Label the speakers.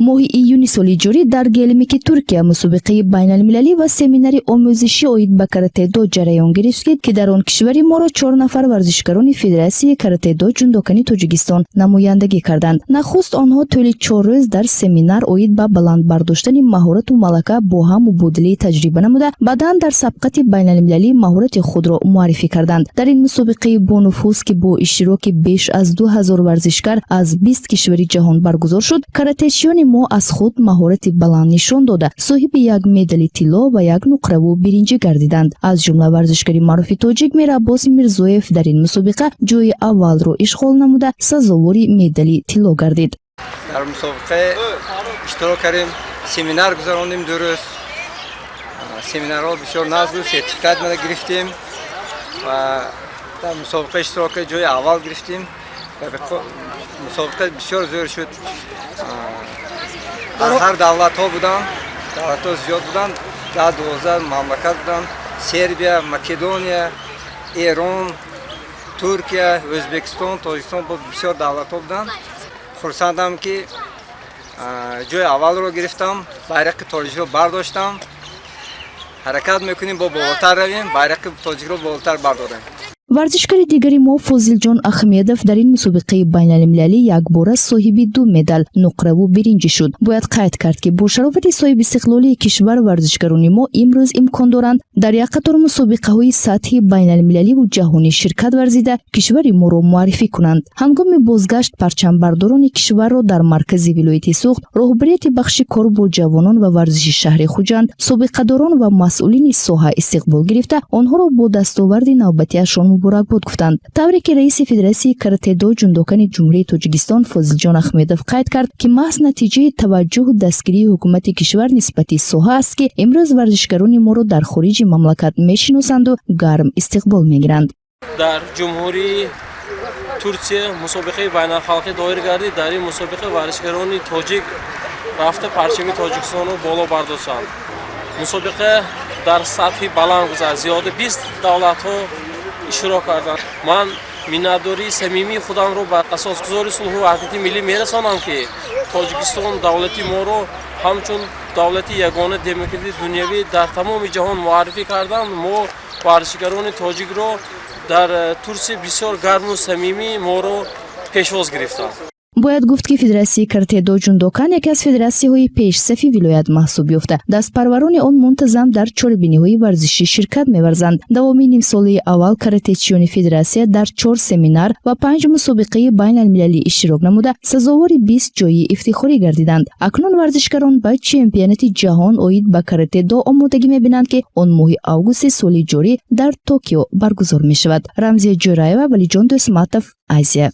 Speaker 1: Моҳи июни соли ҷорӣ дар Гелмики Туркия мусобиқаи байналмилалӣ ва семинари омӯзишӣ оид ба каратэ-до ҷараён гирифт, ки дар он кишвари моро чор нафар варзишгарони Федератсияи каратэ-до ҷундокани Тоҷикистон намояндагӣ карданд. Нахуст онҳо тӯли 4 рӯз дар семинар оид ба баланд бардоштани маҳорату малака бо ҳам мубодилаи таҷриба намуда, баъдан дар сабқати байналмилалӣ маҳорати худро муаррифӣ карданд. Дар ин мусобиқаи бонуфуз, ки бо иштироки беш аз 2000 варзишгар аз 20 кишвари ҷаҳон баргузор шуд, каратешиёни мо аз худ маҳорати баланд нишон дода, соҳиби як медали тилло ва як нуқраву биринҷӣ гардиданд. Аз ҷумла варзишгари маъруфи тоҷик Мираббос Мирзоев дар ин мусобиқа ҷои аввалро ишғол намуда, сазовори медали тилло гардид.
Speaker 2: Дар мусобиқа иштирок кардем, семинар гузарондем 2 рӯз. Семинарҳо бисёр нағз буд, сертификат мана гирифтем ва дар мусобиқа иштирок кард, ҷои аввал гирифтем. Мусобиқа бисёр зӯр шуд. Дар ҳар давлатҳо буданд, давлатҳо зиёд буданд, 10-12 мамлакат буданд: Сербия, Македония, Эрон, Туркия, Ӯзбекистон, Тоҷикистон, бисёр давлатҳо буданд. Хурсандам, ки ҷои аввалро гирифтам, байрақи тоҷикро бардоштам. Ҳаракат мекунем, бо болотар равем, байрақи тоҷикро болотар бардорем.
Speaker 1: Варзишгари дигари мо Фозилҷон Ахмедов дар ин мусобиқаи байналмилалӣ якбора соҳиби ду медал, нуқраву биринҷӣ шуд. Бояд қайд кард, ки бо шарофати соҳибистиқлолии кишвар варзишгарони мо имрӯз имкон доранд дар як қатор мусобиқаҳои сатҳи байналмилаливу ҷаҳонӣ ширкат варзида, кишвари моро муаррифӣ кунанд. Ҳангоми бозгашт парчамбардорони кишварро дар маркази вилояти Суғд роҳбарияти бахши кор бо ҷавонон ва варзиши шаҳри Хуҷанд, собиқадорон ва масъулини соҳа истиқбол гирифта, онҳоро бо дастоварди навбатиашон муборакбод гуфтанд. Тавре ки раиси Федератсияи каратэ-до ҷундокани Ҷумҳурии Тоҷикистон Фозилҷон Ахмедов қайд кард, ки маҳз натиҷаи таваҷҷӯҳу дастгирии ҳукумати кишвар нисбати соҳа аст, ки имрӯз варзишгарони моро дар хориҷи мамлакат мешиносанду гарм истиқбол мегиранд.
Speaker 3: Дар Ҷумҳурии Турсия мусобиқаи байналхалқӣ доир гардид. Дар ин мусобиқа варзишгарони тоҷик рафта, парчами Тоҷикистонро боло бардоштанд. Мусобиқа дар сатҳи баланд гузашт, зиёда 20 давлатҳо иштирок карданд. Ман миннатдории самимии худамро ба асосгузори сулҳу ваҳдати миллӣ мерасонам, ки Тоҷикистон, давлати моро ҳамчун давлати ягона демократии дунявӣ дар тамоми ҷаҳон муаррифӣ карданд. Мо варзишгарони тоҷикро дар Турсия бисёр гарму самимӣ моро пешвоз гирифтанд.
Speaker 1: Бояд гуфт, ки Федератсияи каратэ-до ҷундокан яке аз федератсияҳои пешсафи вилоят маҳсуб ёфта, дастпарварони он мунтазам дар чорабиниҳои варзишӣ ширкат меварзанд. Давоми нимсолаи аввал каратечиёни федератсия дар чор семинар ва панҷ мусобиқаи байналмилалӣ иштирок намуда, сазовори 20 ҷойи ифтихорӣ гардиданд. Акнун варзишгарон ба чемпионати ҷаҳон оид ба каратэ-до омодагӣ мебинанд, ки он моҳи августи соли ҷорӣ дар Токио баргузор мешавад. Рамзия Ҷӯраева, Валиҷон Дӯсматов, Азия.